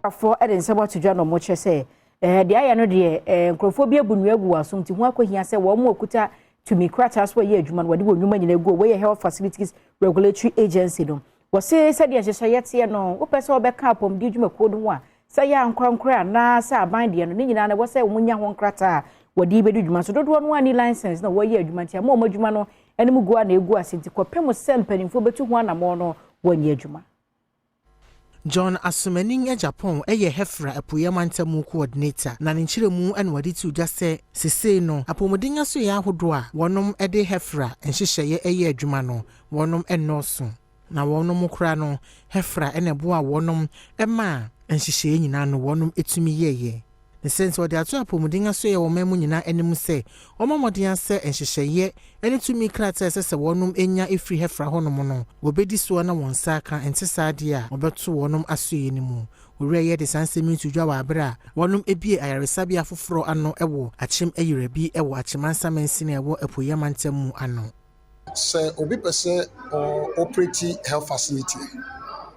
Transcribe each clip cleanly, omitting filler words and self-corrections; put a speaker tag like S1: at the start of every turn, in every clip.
S1: Afoɔ de nsɛm ato dwa na wɔn kyerɛ sɛ deɛ ayɛ no deɛ, nkurɔfoɔ bi abu nnua agu wɔn aso, nti ho akɔhia sɛ wɔn mu okuta tumi krataa so wɔyɛ adwuma no, wɔde wɔn nnwuma nyinaa gu. Wɔyɛ Health Facilities Regulatory Agency no, wɔse sɛdeɛ nhyehyɛeɛ teɛ no, wopɛ sɛ wɔbɛka apɔmuden dwumakuo no ho a, sɛ yɛ ankorankora anaa sɛ aban deɛ no, ne nyinaa no ɛwɔ sɛ wɔn nya ho nkrataa a wɔde bɛdi dwuma so. Dodoɔ no ani license na wɔyɛ adwuma, nti ama wɔn adwuma no anim gu a na egu ase, nti kɔpem sɛ mpanimfoɔ bɛtu ho anammɔn no, wɔnyɛ adwuma.
S2: John Asomaning Agyapong yɛ HeFRA Apueeɛ Mantam coordinator, na ne nkyerɛmu na wɔde to dwa sɛ sesei no apɔmuden asoeɛ ahodoɔ a wɔnom de HeFRA nhyehyɛeɛ yɛ adwuma no, wɔnom nnɔɔso, na wɔnom kora no HeFRA na ɛboa wɔnom ma nhyehyɛeɛ nyinaa no wɔnom tumi yɛɛyɛ. Ne sɛ nti wɔde ato apɔmuden asoeɛ wɔ man mu nyinaa anim sɛ wɔmmɔ mmɔden asɛ nhyehyɛeɛ ne tumi krataa ɛsɛ sɛ wɔnom nya ɛfiri HeFRA hɔnom no, wɔbɛdi soɔ na wɔn nsa aka. Nte saa deɛ a, wɔbɛto wɔnom asoeɛ no mu. Owura yi de saa nsɛm yi to dwa wɔ abere a wɔnom ebie ayaresabea foforɔ ano wɔ Akyem Ayirabi wɔ Akyemansa mansini a ɛwɔ Apueeɛ Mantam mu ano.
S3: Sɛ obi pɛ sɛ ɔoperate health facility,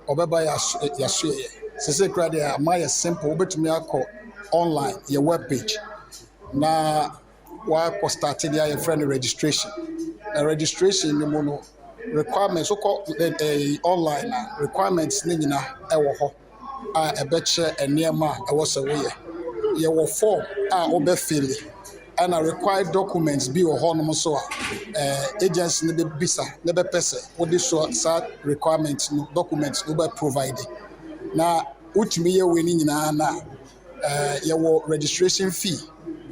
S3: ɔbɛba yɛasoɛyɛ. Sese kora deɛ, ama yɛ simple, wobɛtumi akɔ online, yɛ web page, na wakɔ start deɛ a yɛfrɛ no registration. Na registration no mu no, requirements, wokɔ online a, requirements ne nyinaa ɛwɔ hɔ a ɛbɛkyerɛ nneɛma a ɛwɔ sɛ woyɛ. Yɛwɔ form a wobɛfill, ɛna required documents bi wɔ hɔnom nso a agency no bɛbisa na bɛpɛ sɛ wode so saa requirement no, documents no wobɛ provide. Na wotumi yɛ wei no nyinaa na yɛwɔ registration fee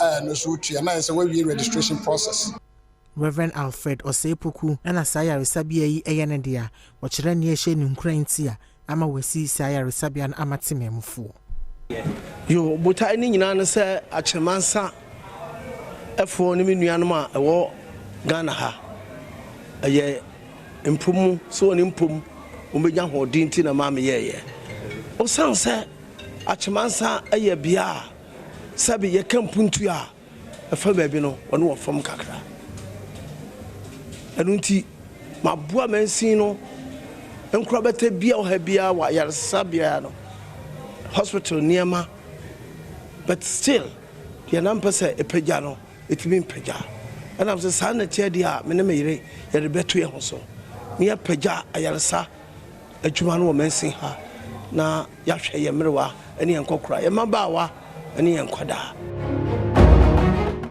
S3: a ɛno nso wotua na yɛ sɛ woawie registration process.
S2: Reverend Alfred Osei-Poku ɛna saa ayaresabea yi ɛyɛ ne dea. Wɔkyerɛ nea ɛhyɛ ne nkuran nti a ama wɔasi saa ayaresabea no ama temammufoɔ.
S4: Yo, botae ne nyinaa ne sɛ Akyemansa ɛfoɔ ne me nuanom a ɛwɔ Ghana ha, ɛyɛ mpom sɛ wɔne mpom wɔbɛnya ahoɔden nti na maa meyɛɛyɛ. Ɔsiane sɛ Akyemansa ɛyɛ bea a sɛbi yɛka mpuntu a ɛfa baabi no, wɔne wɔ fam kakra. Ɛno nti maboa mansin no nkorabɛtɛ bia ɔha biara wɔ ayaresabea no, hospital nneɛma, but still deɛ na mpɛ sɛ ɛpagya no, ɛtumi mpagya. Ɛnam sɛ saa nnɛteɛ deɛ a me ne me yere yɛde bɛto yɛn ho so na yɛpagya ayaresa adwuma no wɔ mansin ha na yɛahwɛ yɛn mmerewa ne yɛn nkɔkora, yɛn mmabaawa ne yɛn nkwadaa.